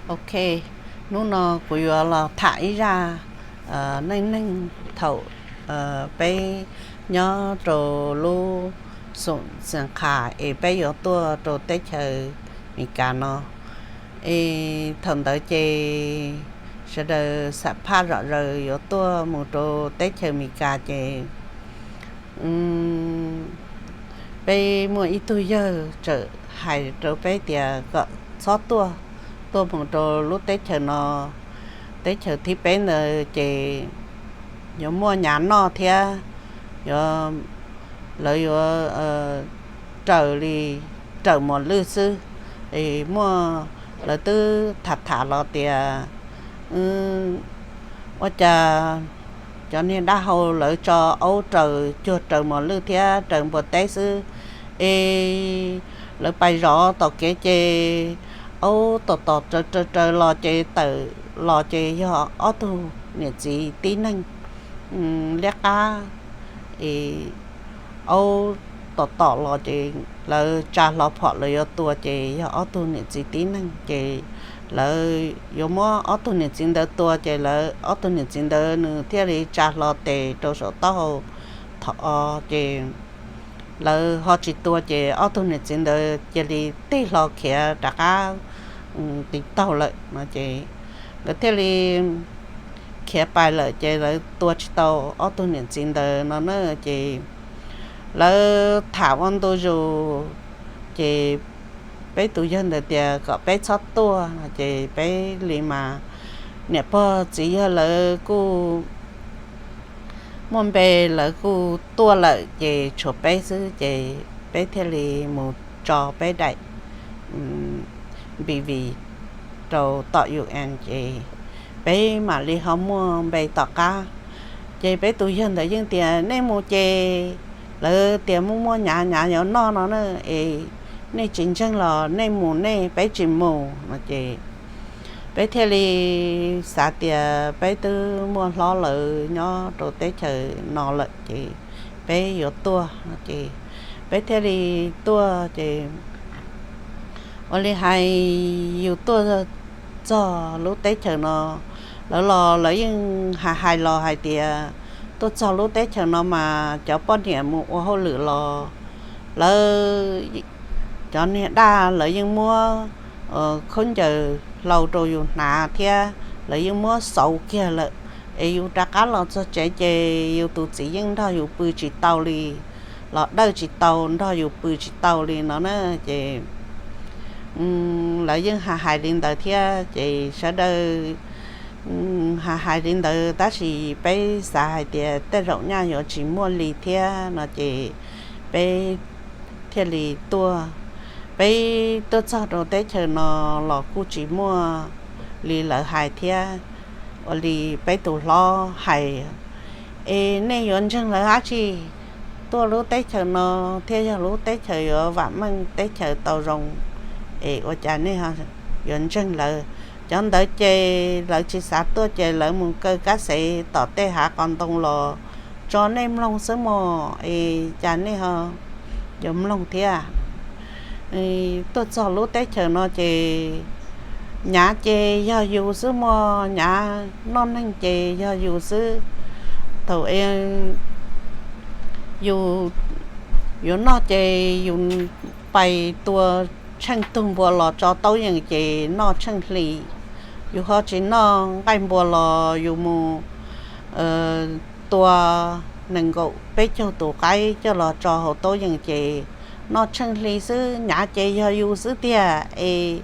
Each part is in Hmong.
Ok, hnub no kuv yuav los tham ib zaj neej neeg thaum peb nyob rau lub xeev qha es peb yuav tuaj rau teb chaws Amelikas no. Es thaum ntawd ces sawv daws xam phaj zom zaws yuav tuaj mus rau teb chaws Amelikas ces peb muaj ib tug yawg txawm hais rau peb tias kom txhob tuaj, tuaj mus rau lub teb chaws no, teb chaws thib peb ntawd ces yuav muaj nyav noj thiab yuav, lawv yuav raws li raws mos lwj xwb. Es muaj, lawv twb tham tham los tias ua cas cov niag dab hau lawv tso aub raws cuag raws mos lwj thiab raws npua teb xwb. Es lawv pais zov tom kev ces aub tom tom raws raws raws los ces tawm los ces yog ob tug niam txiv tib neeg liab qab. Es aub tom tom los ces lawv tsa hlo phom lawv yuav tua ces yog ob tug niam txiv tib neeg ces lawv yuav muab ob tug niam txiv ntawd tua ces lawv ob tug niam txiv ntawd nws thiaj li tsa hlo tes rau saum taub hau thov ces lawv ho tsis tua ces ob tug niam txiv ntawd cia li tig hlo khiav rov qab tiv taug lawm no ces lawv thiaj li khiav pais lawm ces lawv tua tsis tau ob tug niam txiv ntawd no na. Ces lawv tham ua ntu zus ces peb tus yawg ntawd tias kom peb txhob tuaj no ces peb li mas niam pog txiv yawg lawv kuj muaj npe lawv kuj tuaj lawm ces tshuav peb xwb ces peb thiaj li mus tso peb daim B V rau tom U N ces peb mam li ho muaj npe tom qab. Ces peb tus yawg ntawd yeej tias nej mus ces lawv tias muaj muaj nyav nyav yuav noj no na, es nej tsis ntseeg los nej mus nej, peb tsis mus no ces peb thiaj li xav tias peb twb muaj hlob lawv nyob rau teb chaws no lawm ces peb yuav tuaj no ces peb thiaj li tuaj ces ua li hais yus tuaj txog lub teb chaws no, lawv los lawv yeej hais hais los hais tias tuaj txog lub teb chaws no mas cov poj niam mus ua hauj lwm los lawv cov niag daj lawv yeej muab khaub ncaws hlau rau yus hnav thiab lawv yeej muab xauv kiag lawm. Es yus rov qab los txog tsev ces yus tus txiv yeej nrog yus pw tsis tau li, los dawj tsis tau, nrog yus pw tsis tau li no na. Ces lawv yeej hais hais li ntawd thiab ces sawv daws hais hais li ntawd tab sis peb xav hais tias tej zaum nyaj yuav tsis muaj li thiab no ces peb thiaj li tuaj. Peb tuaj txog rau teb chaws no los kuj tsis muaj li lawv hais thiab. Ua li peb tus hlob hais, es nej yuav ntseeg lawv dab tsi? Tuaj lub teb chaws no thiaj yog lub teb chaws yuav vam meej, teb chaws tau zoo, es ua cas nej yuav ntseeg lawv? Cov ntawd ces lawv tsis xav tuaj ces lawv mus kaw kab xev tom tej hav qos ntoo los tso nej mloog xwb mog, es cas nej ho yuav mloog thiab? Tuaj txog lub teb chaws no ces nyav ces yog yus xwb mog, nyav noj neeg ces yog yus xwb. Thaum yus yuav noj ces yus pais tua tsheej tug npua los tso taub yees ces noj tsheej hli. Yus ho tsis noj nqaij npua los yus mus tua nees nkaum peb caug tus qaib coj los tso hauv taub yees ces noj tsheej hli xwb, nyav ces yog yus xwb tiag es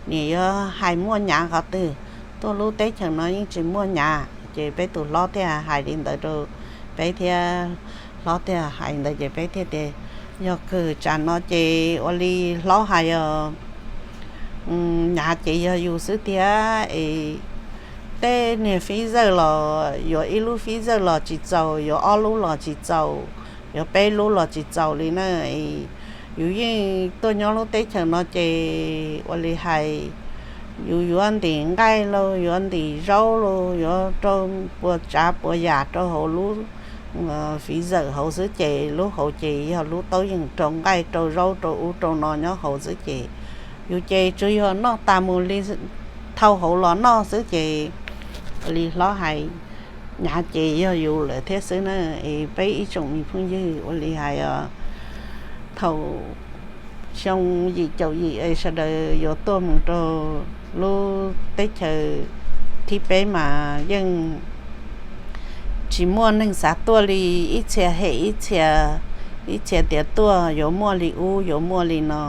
nim yuav hais muaj nyav qhov twg? Tuaj lub teb chaws no yeej tsis muaj nyav. Ces peb tus hlob thiaj hais li ntawd rau peb thiab, hlob thiaj hais ntawd ces peb thiaj tias yog kawg tsam no ces ua li hlob hais os, nyav ces yog yus xwb tiag es tej niag fib zawj los yuav ib lub fib zawj los tsis txaus, yuav ob lub los tsis txaus, yuav peb lub los tsis txaus li na. Yus yeej tuaj nyob lub teb chaws no ces ua li hais, yus yuav ntim nqaij los yuav ntim zaub los yuav rau puas tsav puas yam rau hauv lub fib zawj hauv xwb ces lub hauv ces yog lub taub yees rau nqaij rau zaub rau ub rau no nyob hauv xwb ces yus ces tsuas yog noj tas mus li, thau hauv los noj xwb ces ua li hlob hais, nyav ces yog yus lawm thiab xwb na. Es peb ib tsoom me phooj ywg, ua li hais os, thaum xyoo yim caum yim es sawv daws yuav tuaj mus rau lub teb chaws thib peb mas yeej tsis muaj neeg xav tuaj li, ib txhia hem ib txhia, ib txhia tias tuaj yuav muaj li ub yuav muaj li no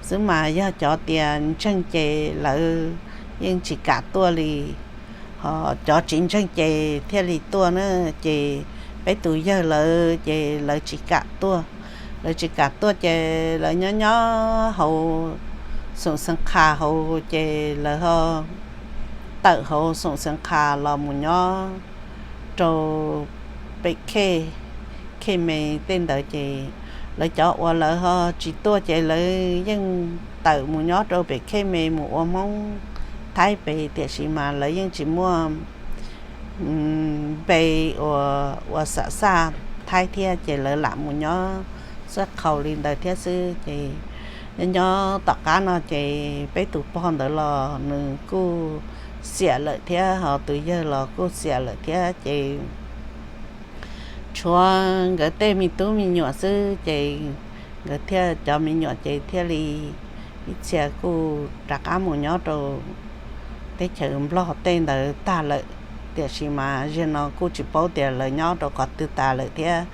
xwb mas yog cov tias ntseeg ces lawv yeej tsis kam tuaj li, ho cov tsis ntseeg ces thiaj li tuaj na. Ces peb tus yawg lawv ces lawv tsis kam tuaj, lawv tsis kam tuaj ces lawv nyob nyob hauv Xoom Xeev Qha hauv ces lawv ho tawm hauv Xoom Xeev Qha los mus nyob rau pem Khej, Khej Me tej ntawd ces lawv cov uas lawv ho tsis tuaj ces lawv yeej tawm mus nyob rau pem Khej Me mus ua Hmoob Thaib pem, tiam sis mas lawv yeej tsis muaj npe ua, ua xam xaj Thaib thiab ces lawv lam mus nyob xab qhaus li ntawd thiab xwb. Ces nyob nyob tom qab no ces peb tus pog ntawd los nws kuj xiam lawm thiab, ho tus yawg los kuj xiam lawm thiab ces tshuav nkawd tej me tub me nyuam xwb ces nkawd thiaj, cov me nyuam ces thiaj li ib txhia kuj rov qab mus nyob rau teb chaws Nplog tej ntawd tag lawm. Tiam sis mas zaum no kuj tsis paub tias lawv nyob rau qhov twg tas lawm thiab,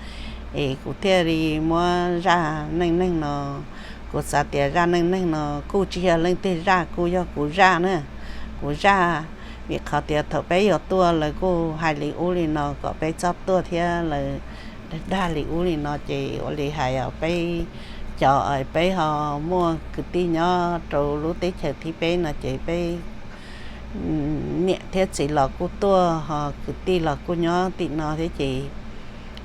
es kuv thiaj li muab zaj neej neeg no, kuv xav tias zaj neej neeg no kuj tsis yog leej twg zaj, kuj yog kuv zaj na, kuv zaj. Vim qhov tias thaum peb yuav tuaj lawv kuj hais li ub li no kom peb txhob tuaj thiab lawv dag li ub li no ces ua li hais os, peb cov, peb ho muaj kwv tij nyob rau lub teb chaws thib peb no ces peb niam thiab txiv los kuj tuaj, ho kwv tij los kuj nyob tim no thiab ces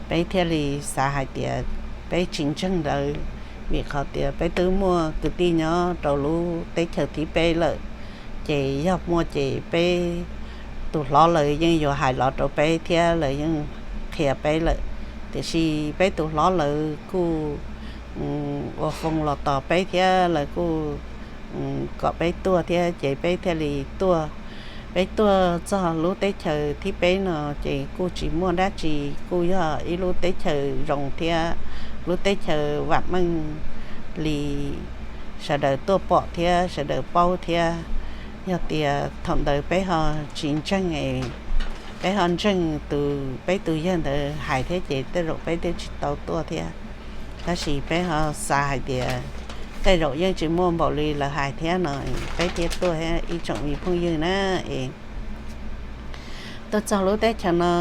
peb thiaj li xav hais tias peb tsis ntseeg lawv, vim qhov tias peb twb muaj kwv tij nyob rau lub teb chaws thib peb lawm. Ces yog muaj ces peb tus hlob lawv yeej yuav hais los rau peb thiab lawv yeej qhia peb lawm. Tiam sis peb tus hlob lawv kuj ua foo los tos peb thiab lawv kuj kom peb tuaj thiab ces peb thiaj li tuaj. Peb tuaj txog lub teb chaws thib peb no ces kuj tsis muaj dab tsi, kuj yog ib lub teb chaws zoo thiab, lub teb chaws vam meej li sawv daws tuaj pom thiab sawv daws paub thiab. Yog tias thaum ntawd peb ho tsis ntseeg, peb ho ntseeg tus, peb tus yawg ntawd hais thiab ces tej zaum peb twb tsis tau tuaj thiab. Tab sis peb ho xav hais tias tej zaum yeej tsis muaj npaum li lawv hais thiab no, peb thiaj tuaj thiab ib tsoom me phooj ywg na. Es tuaj txog lub teb chaws no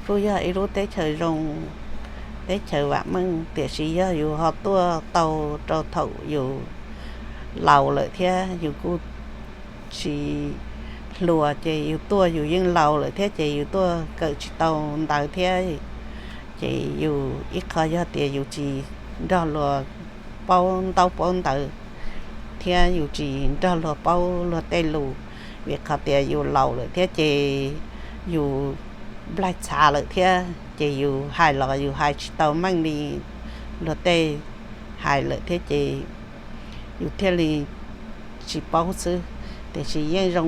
kuj yog ib lub teb chaws zoo, teb chaws vam meej, tiam sis yog yus ho tuaj tau rau thaum yus laus lawm thiab yus kuj tsis hluas ces yus tuaj yus yeej laus lawm thiab ces yus tuaj kawm tsis tau ntawv thiab. Ces yus ib qho yog tias yus tsis nrog luag paub ntaub paub ntawv thiab yus tsis nrog luag paub luag tej lus, vim qhov tias yus laus lawm thiab ces yus nplaig txhav lawm thiab ces yus hais los yus hais tsis tau meej li luag tej hais lawm thiab ces yus thiaj li tsis paub xwb. Tiam sis yeej zoo,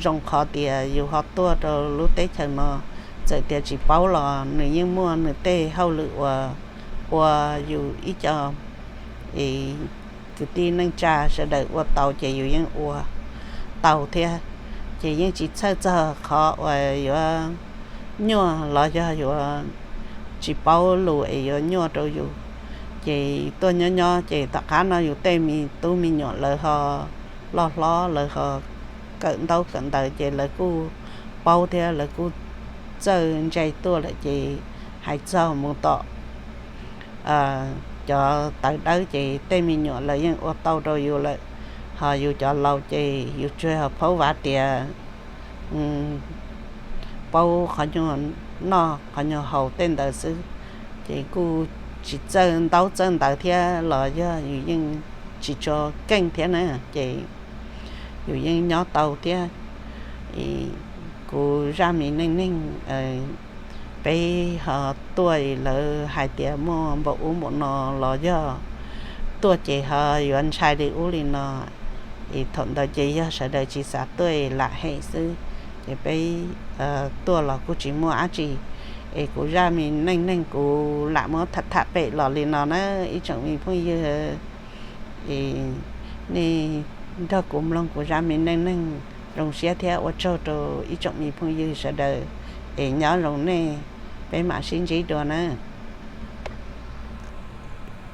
zoo qhov tias yus ho tuaj rau lub teb chaws no, txawm tias tsis paub los nws yeej muaj nws tej hauj lwm uas ua yus ib co es kwv tij neej tsa sawv daws ua tau ces yus yeej ua tau thiab. Ces yeej tsis txhawj txog qhov uas yuav nyuaj los yog yuav tsis paub lus es yuav nyuaj rau yus. Ces tuaj nyob nyob ces tom qab no yus tej me tub me nyuam lawv ho loj hlob lawv ho kawm ntaub kawm ntawv ces lawv kuj paub thiab lawv kuj txawj ntse tuaj lawm ces hais txog mus tom cov tawv dawb ces tej me nyuam lawv yeej ua tau rau yus lawm. Ho yus cov laus ces yus tsuas yog phaub vav tias paub qhov nyuag noj qhov nyuag haus tej ntawd xwb, ces kuj tsis txawj ntaub txawj ntawv thiab los yog yus yeej tsis tshua keej thiab na, ces yus yeej nyob tau thiab. Kuv zaj me neej neeg, peb ho tuaj lawv hais tias muaj npaum ub npaum no los yog tuaj ces ho yuav ntshai li ub li no, Es thaum ntawd ces yog sawv daws tsis xav tuaj lam hem xwb, ces peb tuaj los kuj tsis muaj dab tsi. Es kuv zaj me neej neeg kuv lam muab tham tham pem los li no na ib tsoom me phooj ywg. Es nej nrog kuv mloog kuv zaj me neej neeg zoo siab thiab ua tsaug rau ib tsoom me phooj ywg sawv daws. Es nyob zoo nej, peb mam sib ntsib dua na.